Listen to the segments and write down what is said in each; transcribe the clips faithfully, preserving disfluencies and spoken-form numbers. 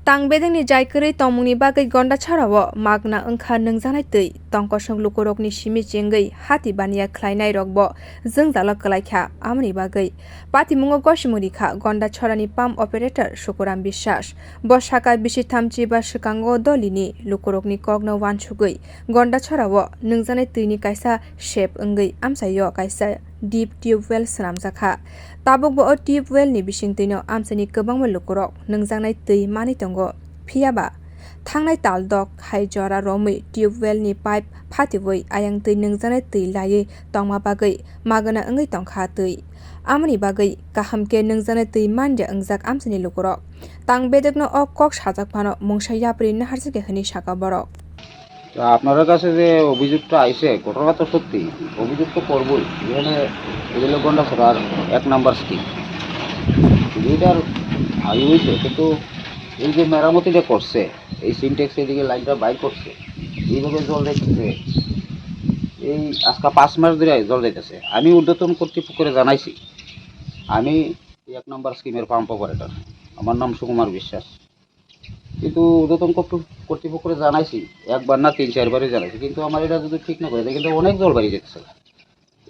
Tang bedengni jai kwrwi tongmungni bagwi Gondachorao magna wngkha nwngjaknai twi. Tongkosong lukurokni simi chengwi hati baniya khlainairokbo jwngjalo kwlaikha. Amoni bagwi patimungo gosimung rikha Gondachorani pump operator Sukuram Biswas. Bo saka bisi thamchi ba swkango dolini lukurokni kokno uansugwi Gondachorao nwngjaknai twini kaisa sep wngwi amchaio kaisa deep tubewell swnamjakha. Tabukbo o tubewellni bisingtwino amchaini kwbangma lukurok nwngjaknai twi manwi tongo. Phiyaba thangnai taldok hai jora romwi tubewellni pipe phatiwi ayang twi nwngjaknai twi laiwi tongma bagwi magwna wngwi tongkha twi. Amoni bagwi kaham khe nwngjaknai twi manrya wngjak amchaini lukurok. Tang bedekno o kok sajak phano mungsa yapri naharjakya hwnwi saka borok. তো আপনার কাছে যে অভিযোগটা আইছে, ঘটনা তো সত্যি, অভিযোগ তো করবোই। এখানে এগুলো গন্ডাছড়ার এক নাম্বার স্কিম, এটার আয় হয়েছে, কিন্তু এই যে মেরামতিটা করছে, এই সিনটেক্স এদিকে লাইনটা বাইর করছে, এইভাবে জল যাইতেছে, এই আজকে পাঁচ মাস ধরে জল যাইতেছে। আমি ঊর্ধ্বতন কর্তৃপক্ষরে জানাইছি, আমি এক নাম্বার স্কিমের পাম্প অপারেটর, আমার নাম সুকুমার বিশ্বাস। কিন্তু ঊর্ধ্বতন কর্তৃ-, কর্তৃপক্ষরে জানাইছি, একবার না তিন চারবারই জানাইছি, কিন্তু আমার এটা যদি ঠিক না করে দেয়, কিন্তু অনেক জল বাড়ি যেতেছে।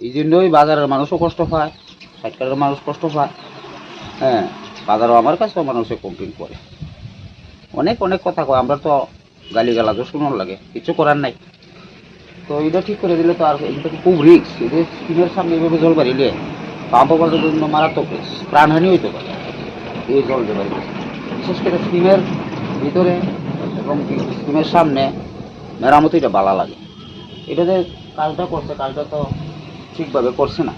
এই জন্যই বাজারের মানুষও কষ্ট পায়, সাইডকাটের মানুষ কষ্ট পায়। হ্যাঁ, বাজারও আমার কাছেও মানুষে কমপ্লেন করে, অনেক অনেক কথা কয়। আমরা তো গালিগালাজও শুনার লাগে, কিছু করার নাই। তো এটা ঠিক করে দিলে তো আর, এটা তো খুব রিস্ক। এই যে স্কিমের সামনে এইভাবে জল বাড়িলে পাম্প অপারেটরের জন্য মারাত্মক রিস্ক, প্রাণহানি হইতে পারে এই জল যে বাড়িলে। বিশেষ করে স্কিমের ভিতরে এবং কি স্কিমের সামনে মেরামতিটা বালা লাগে। এটা যে কাজটা করছে, কাজটা তো ঠিকভাবে করছে না,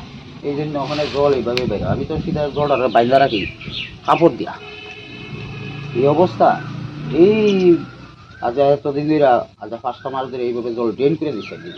এই জন্য ওখানে জল এইভাবে বেরোয়। আমি তো সিধা জলটা বাইন্ধা রাখি কাপড় দিয়া। এই অবস্থা, এই আজ এতদিন ধরে, আজ পাঁচটা মাস ধরে এইভাবে জল ড্রেন করে দিচ্ছে একদিন।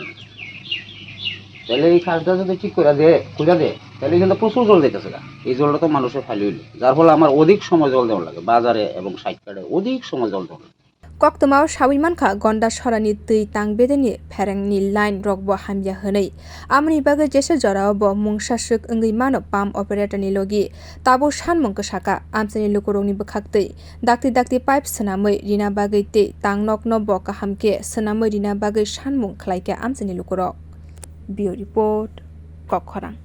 তাহলে এই কাজটা যদি ঠিক করে দে, খুঁজা দে, তাহলে কিন্তু প্রচুর জল যাইতেছে গা। এই জলটা তো মানুষের খালি হইলো, যার ফলে আমার অধিক সময় জল দেওয়া লাগে, বাজারে এবং সাইডকাটে অধিক সময় জল দেওয়া লাগে। Koktwmao sawi mankha, Gondachorani twi tang bedeni pherengni line rokbo hamya hwnwi. Amoni bagwi jesa jorao bo mungsa swk wngwi mano pump operatorni logi. Tabuk sanmung kwsaka, amchaini lukurokni bwkhaktwi dakti dakti pipe swnamwi rina bagwi tei tangnokno bo kaham khe swnamwi rina bagwi sanmung khlaikha amchaini lukurok. Bureau Report, Kokkhorang.